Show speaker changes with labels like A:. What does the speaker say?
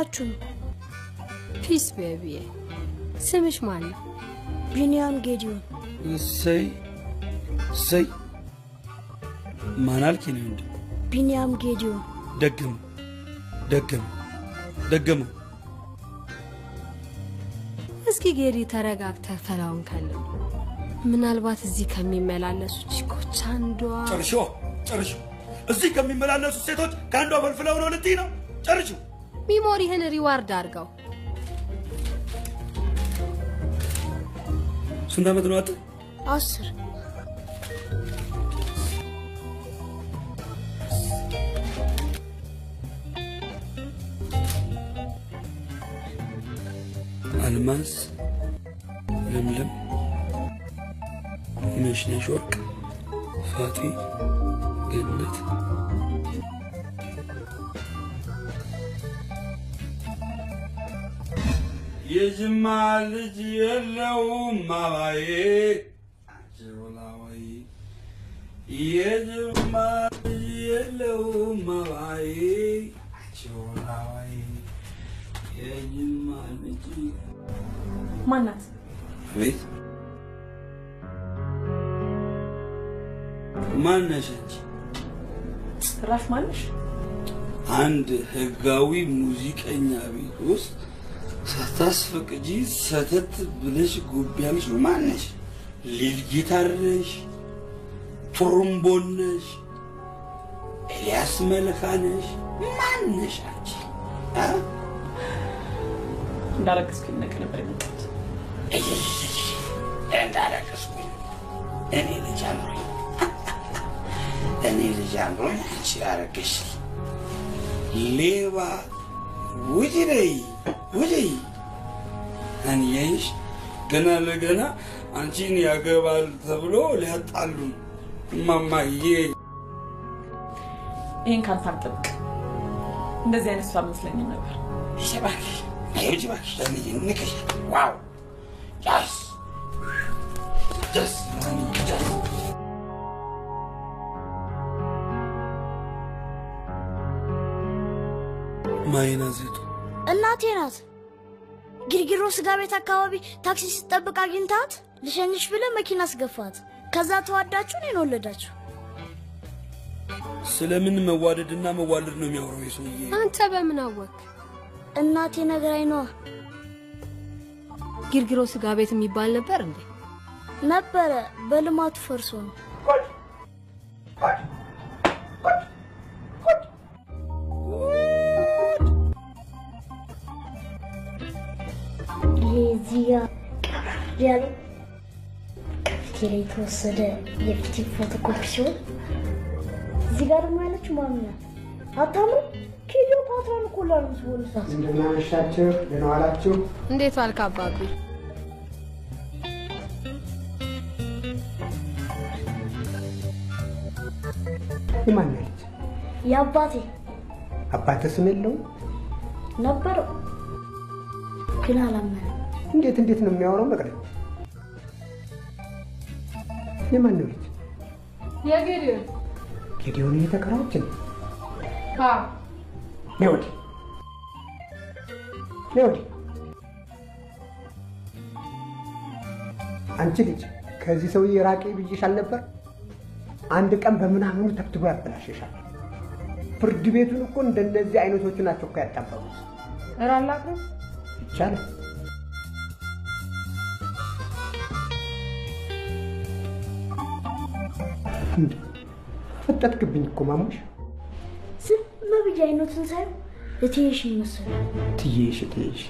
A: ወንድማችሁ ነው።
B: Peace baby ዬ። ስምሽ ማን ነው?
A: ቢኒያም ጌዲዮን።
C: እሰይ እሰይ። ማን አልክ የኔ ወንድም?
A: ቢኒያም ጌዲዮን።
C: ደገመው ደገመው ደገመው።
B: እስኪ ጌዲ ተረጋግተህ ፈላውን ከልም። ምናልባት እዚህ ከሚመላለሱ chick ኦች አንዷ።
C: ጨርሾ ጨርሾ። እዚህ ከሚመላለሱ ሴቶች ከአንዷ ፈልፍለው ነው ልትይ ነው? ጨርሾ።
B: Memory ህን reward አድርገው።
C: ስንት ዓመት ነው አንተ?
A: 10።
C: አልማዝ፣ ለምለም፣ መሽነሽ ወርቅ፣ ፋጢ፣ ገነት። የጅማ ልጅ የለውም አባዬ፣ ጅቦላወይ፣ የጅማ ልጅ የለውም አባዬ፣ ጅቦላወይ፣ የጅማ ልጅ።
D: ማናት?
C: አቤት፣ ማነሽ አንቺ?
D: ጭራሽ ማነሽ?
C: አንድ ህጋዊ ሙዚቀኛ ቤት ውስጥ ሳታስፈቅጂ ሰተት ብለሽ ጉብ ያልሽ ማነሽ? Lead guitar ነሽ? ትሩምቦን ነሽ? ኤልያስ መልካ ነሽ? ማነሽ አንቺ? አ?
D: እንዳረገዝኩኝ ነገር ነበር የመጣሁት።
C: እንዳረገዝኩኝ እኔ ልጅ አምሮኝ፣ እኔ ልጅ አምሮኝ አንቺ አረገሽ። ሌባ፣ ውጪ ነይ ውጪ። አንየሽ ገና ለገና አንቺን ያገባል ተብሎ ሊያጣሉ እማማዬ።
D: ይሄን ካንተ አልጠብቅ። እንደዚህ አይነት ሰው አልመስለኝም ነበር።
C: እባክሽ ውጪ እባክሽ። ንከሽ wow yes yes yes። ማይና ዜቱ።
A: እናቴ ናት። ጊርጊሮ ስጋ ቤት አካባቢ ታክሲ ስትጠብቅ አግኝታት ልሸኝሽ ብለህ መኪና አስገፋት። ከዛ ተዋዳችሁ እኔን ወለዳችሁ።
C: ስለምን መዋደድና መዋለድ ነው የሚያወራው የሰውዬ?
B: አንተ በምን አወክ?
A: እናቴ ነግራኝ ነዋ።
B: ጊርጊሮ ስጋ ቤት የሚባል ነበር እንዴ?
A: ነበረ፣ በልማቱ ፈርሶ ነው። ይሄ እዚህ ጋር ቀብረር ያለው ከፊቴ ላይ የተወሰደ የፊቴ ፎቶኮፒ ሲሆን እዚህ ጋር ደግሞ ያለችው ማሚ ናት። አታምርም? ክሊዮፓትራን እኮ ላሉት ቦንሳት።
E: እንደምን አመሻችሁ? ደህና ዋላችሁ?
B: እንዴት ዋልክ አባቢ?
E: የማን ልጅ?
A: የአባቴ።
E: አባትህ ስም የለውም?
A: ነበረው ግን አላመነም።
E: እንዴት እንዴት ነው የሚያወራው? መቅደም የማን ነው ልጅ?
B: የጌዲዮን።
E: ጌዲዮን እየተከራችን?
B: አዎ።
E: ነይ ወዲህ፣ ነይ ወዲህ። አንቺ ልጅ ከዚህ ሰውዬ ራቂ ብዬሽ አልነበር? አንድ ቀን በምናምኑ ተብትቦ ያበላሽሻል። ፍርድ ቤቱን እኮ እንደነዚህ አይነቶቹ ናቸው እኮ ያጣበቡት።
D: ኧረ አላቅም።
E: ይቻላል። እንዴ ፈጠጥክብኝ እኮ ማሙሽ።
A: ዝም ብዬ አይኖትን ሳየው እትዬሽ መሰለኝ።
E: ትዬሽ እትዬሽ